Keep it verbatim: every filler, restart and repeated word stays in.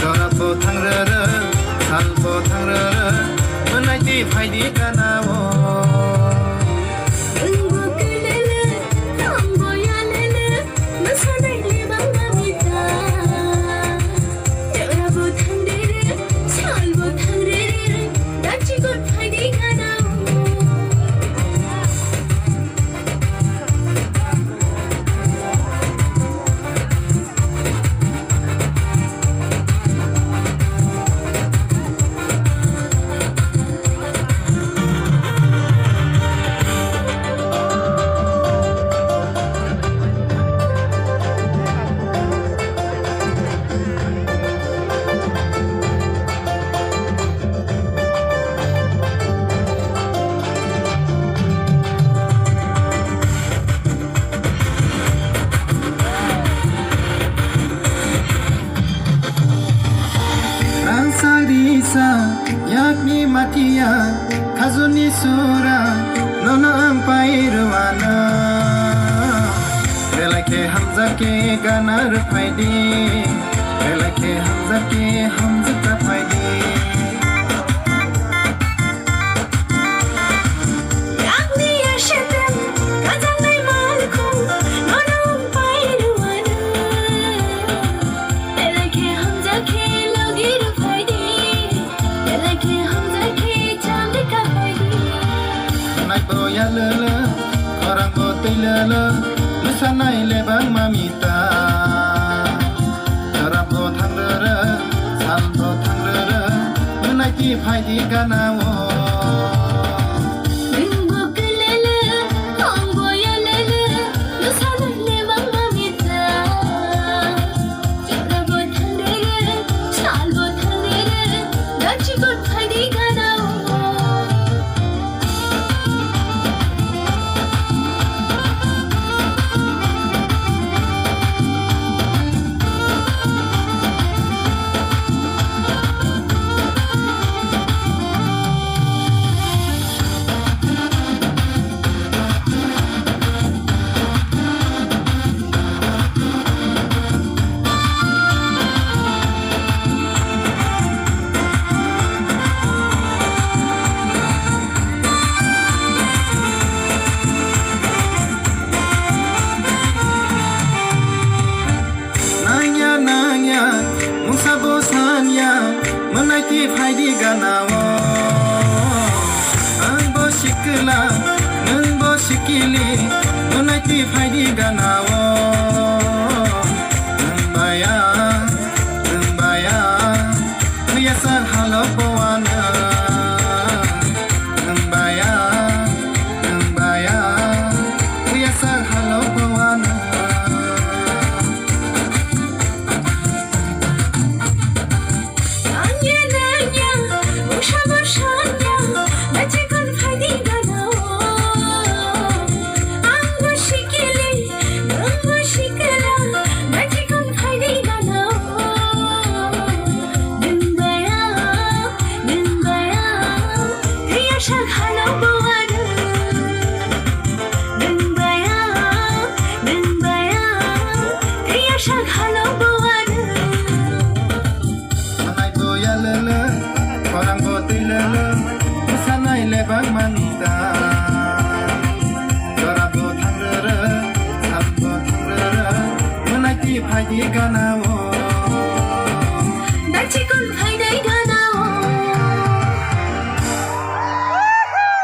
Jorabo thangrere, salbo thangrere, mwnai twi phaidi ganao. Nwngbo kelele, angbo yalele, mwsanai le bangma mita. Jorabo thangrere, salbo thangrere, dachi got phaidi ganao. Rangsa risa yakni matia, khajuni sura nono ang pai rwano. Belai khe hamjak khe gana rw phaidi, belai khe hamjak khe hamjak ta phaidi. Yakni yasetem kajangnai malkhung nono ang pai rwano. Belai khe hamjak khe logi rw phaidi, belai khe hamjak khe chamri ka phaidi. Naibo yalele, khorangbo twi lele, mwsanai le bangma mita. Jorabo thangrere, salbo thangrere, mwnai twi phaidi ganao. Nwngbo kelele, angbo yalele, mwsanai le bangma mita. Jorabo thangrere, salbo thangrere, dachi got phaidi ganao. Nangya, nangya, mungsa bo sanya, mwnai twi phaidi ganao. Ang bo sikla, nwng bo sikili, mwnai twi phaidi ganao. Nwng baya, nwng baya, Kuyasa halo powana, nwng baya, nwng baya, kuyasa halo powana. Anya nanya, usha bashanya, nachikon phaidi gano. Ang bo sikili, ang bo sikila, nachikon phaidi gano. Nwng baya, nwng baya, kaya sak halo bowano. Nwng baya, nwng baya, kaya sak halo bowano. Sanai bo yalele, khorang bo twi lele, sanai le bang mani ta. Jora bo thangrere, sal bo thangrere, mwnai twi phaidi gana o. Dachikon phaidai